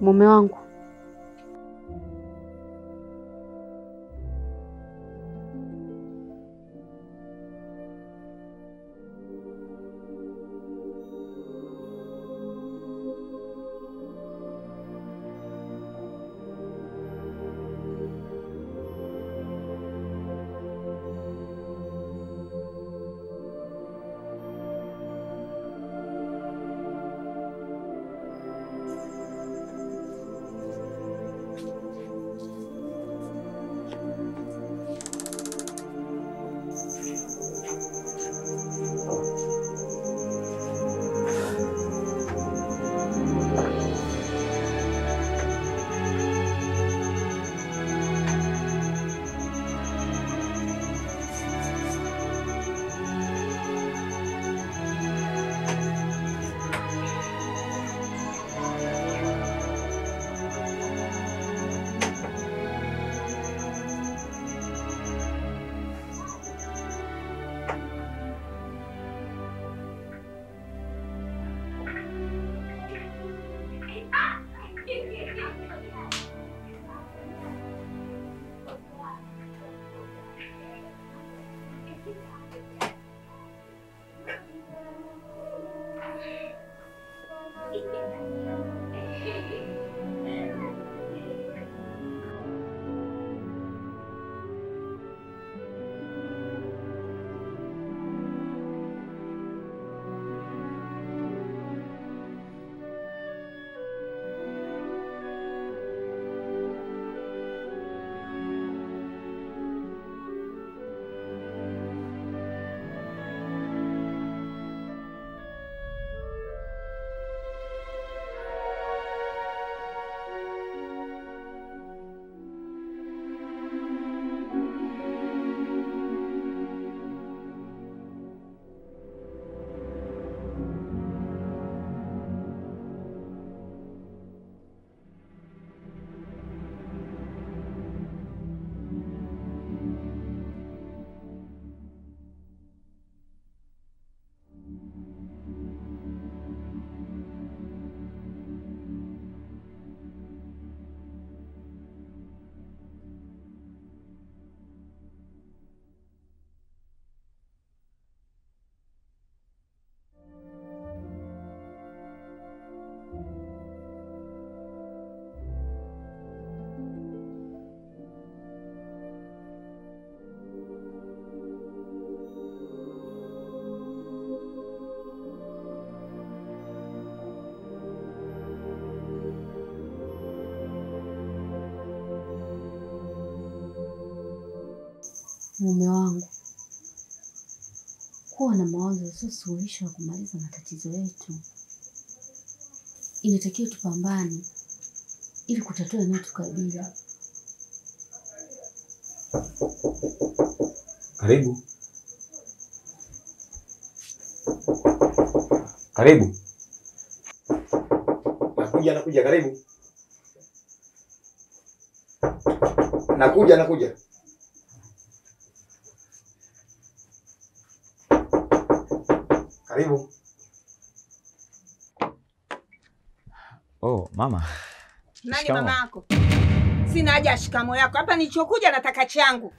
Mume wangu, Mume wangu, kuwa na mawazo sio suluhisho ya kumaliza matatizo yetu. Inatakiwa tupambane ili kutatua yanayotukabili. Karibu. Karibu. Nakuja, nakuja, karibu. Nakuja, nakuja. Karibu. Oh, mama. Nani mama yako? Sina haja ya shikamo yako. Hapa nilichokuja nataka changu.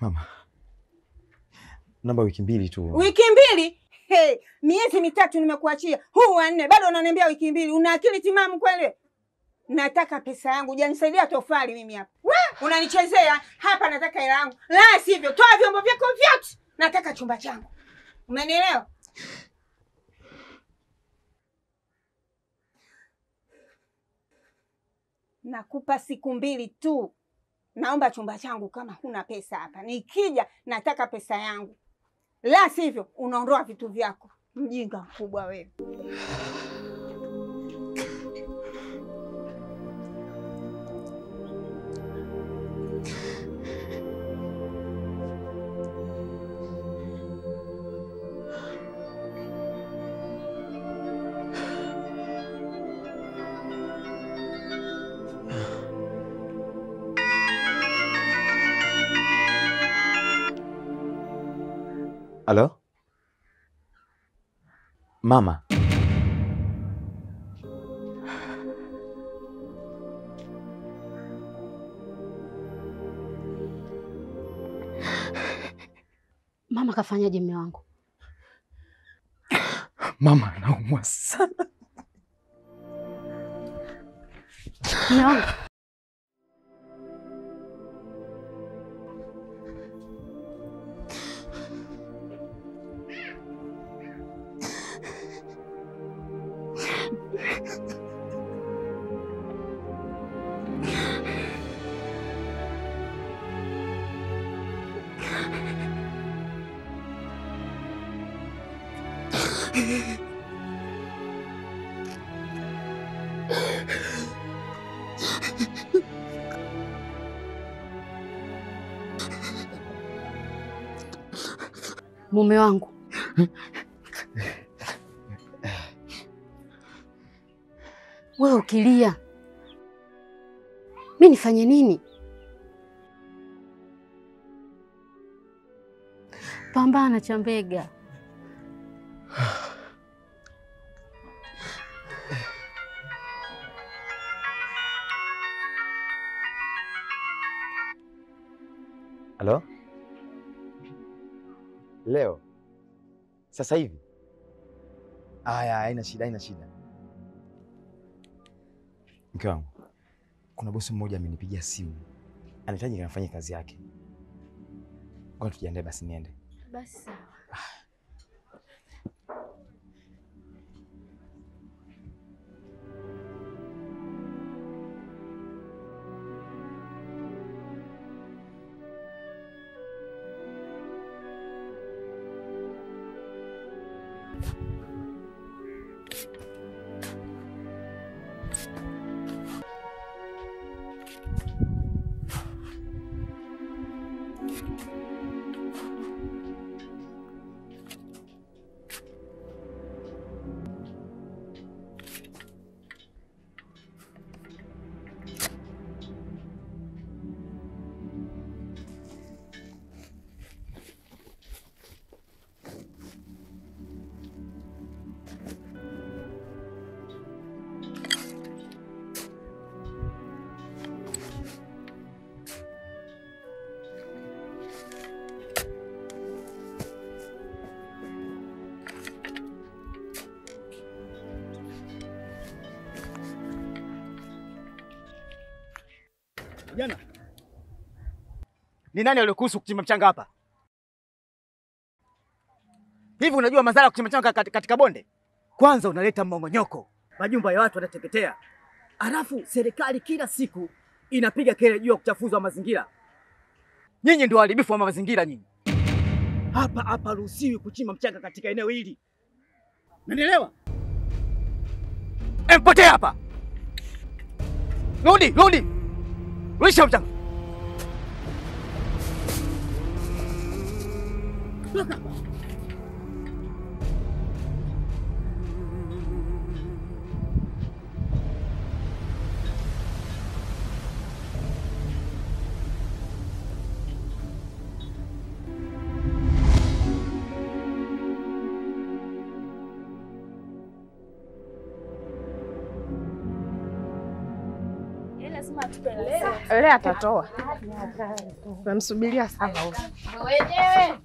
Mama, naomba wiki mbili tu. Wiki mbili? Hey, miezi mitatu nimekuachia. Huu wa nne bado unaniambia wiki mbili. Una akili timamu kweli? Nataka pesa yangu. Hujanisaidia tofali mimi hapa. We, unanichezea hapa. Nataka hela yangu. La sivyo, toa vyombo vyako vyote. Nataka chumba changu. Umenielewa? Nakupa siku mbili tu. Naomba chumba changu kama huna pesa hapa. Nikija nataka pesa yangu. La sivyo unaondoa vitu vyako. Mjinga mkubwa wewe. Halo? Mama. Mama kafanyaje mume wangu? Mama anaumwa sana. Mume wangu. Mume wangu. Wewe ukilia, mimi nifanye nini? Pambana Chambega. Halo? Leo? Sasa hivi? Aya, haina shida, haina shida. Mke wangu, kuna bosi mmoja amenipigia simu. Anahitaji nifanye kazi yake. Ngoja tujiandae basi niende. Basi sawa. Jana. Ni nani aliyokuruhusu kuchimba mchanga hapa? Hivi unajua madhara ya kuchimba mchanga katika bonde? Kwanza unaleta mmomonyoko, majumba ya watu yanateketea. Alafu serikali kila siku inapiga kelele juu ya kuchafuzwa mazingira. Nyinyi ndio waharibifu wa mazingira nyinyi. Hapa hapa ruhusiwi kuchimba mchanga katika eneo hili. Unanielewa? Empotea hapa. Rudi, rudi. Rudisha mchanga. Toka hapa. Leo atatoa. Tunamsubiria sana huyo. Mwenyewe.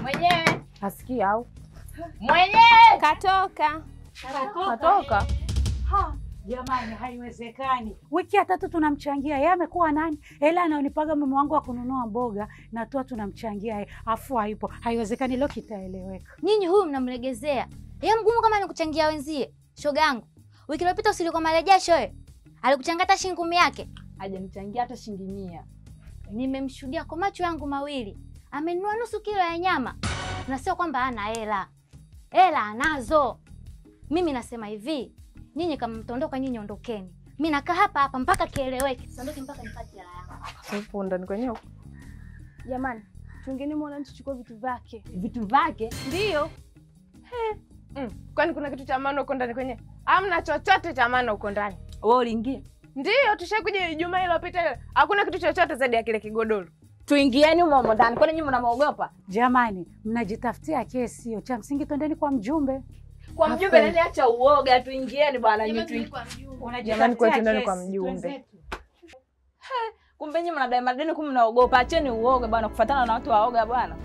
Mwenyewe. Asikia au? Mwenyewe. Katoka. Katoka. Ha, jamani haiwezekani. Wiki ya tatu tunamchangia yeye, amekuwa nani? Hela anayonipaga mume wangu wa kununua mboga na tu tunamchangia yeye. Afu haipo. Haiwezekani, leo kitaeleweka. Nyinyi huyu mnamlegezea. Yeye mgumu kama ni kuchangia wenzie. Shoga yangu. Wiki iliyopita usilikuwa marejesho wewe. Alikuchanga hata shilingi 10 yake? Hajamchangia hata shilingi 100. Nimemshuhudia kwa macho yangu mawili. Amenunua nusu kilo ya nyama. Na sio kwamba hana hela. Hela anazo. Mimi nasema hivi, nyinyi kama mtaondoka nyinyi ondokeni. Mimi nakaa hapa hapa mpaka kieleweke. Siondoki mpaka nipate hela yangu. Upo ndani kwenyewe. Jamani, tungeni muone tuchukue vitu vyake. Vitu vyake? Ndio. Kwani kuna kitu cha maana huko ndani kwenyewe? Hamna chochote cha maana huko ndani. Wewe uliingia? Ndio, tushakuja Ijumaa iliyopita. Hakuna kitu chochote zaidi ya kile kigodoro. Tuingieni humo ndani. Kwani nyinyi mnamuogopa? Jamani, mnajitafutia kesi hiyo. Cha msingi twendeni kwa mjumbe. Kwa mjumbe nani? Acha uoga, tuingieni bwana nyinyi tuingie. Jamani, kwa twendeni kwa mjumbe. Kumbe nyinyi mnadai madeni, kumbe mnaogopa. Acheni uoga bwana, kufuatana na watu waoga bwana.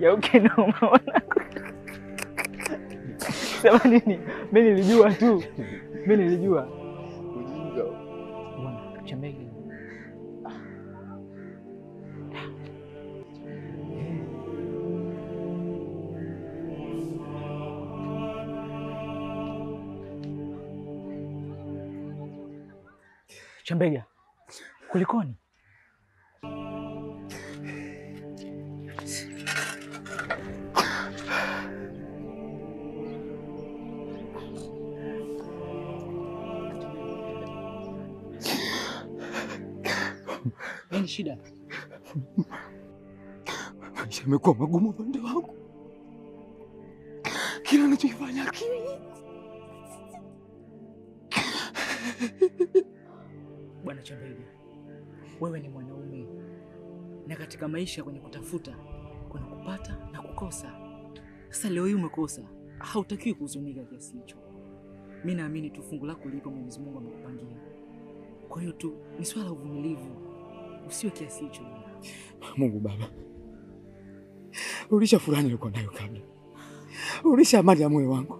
Jauke noma mwanangu. Sema nini? Mimi nilijua tu. Mimi nilijua. Ujinga. Bwana, Chambege. Chambega, kulikoni? Nini shida? Maisha yamekuwa magumu upande wangu. Kila ninachokifanya akili. Bwana Chambega, wewe ni mwanaume Na katika maisha kwenye kutafuta kuna kupata na kukosa. Sasa leo hii umekosa, hautakiwi kuhuzunika kiasi hicho. Mimi naamini tu fungu lako lipo, Mwenyezi Mungu amekupangia. Kwa hiyo tu ni swala la uvumilivu. Usiwe kiasi hicho. Mungu Baba, rudisha furaha nilikuwa nayo kabla. Rudisha amani ya moyo wangu.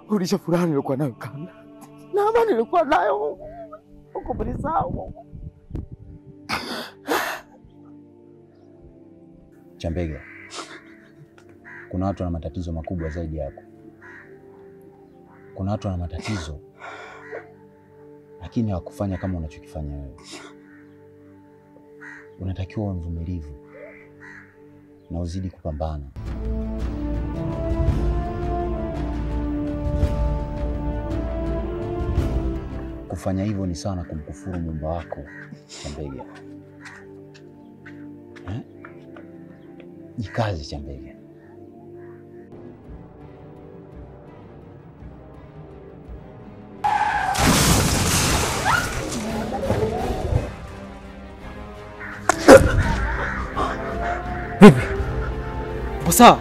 Rudisha furaha nilikuwa nayo kabla. Na amani nilikuwa nayo Mungu. Ukubulisahau Mungu. Chambega, kuna watu wana matatizo makubwa zaidi yako. Kuna watu wana matatizo lakini hawakufanya kama unachokifanya wewe. Unatakiwa uwe mvumilivu na uzidi kupambana. Kufanya hivyo ni sana kumkufuru Muumba wako, Chambega. Eh? Jikaze Chambega. Vipi? Upo sawa?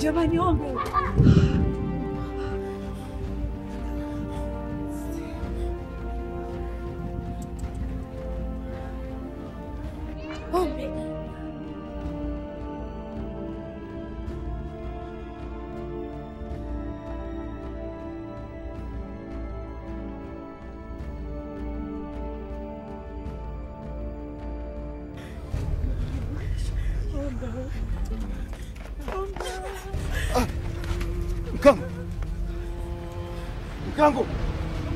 Jamani, ombe. Ombe. Mkangu. Mkangu.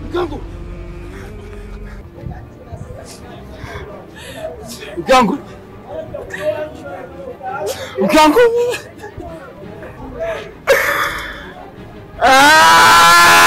Mkangu. Mkangu. Mkangu. Ah!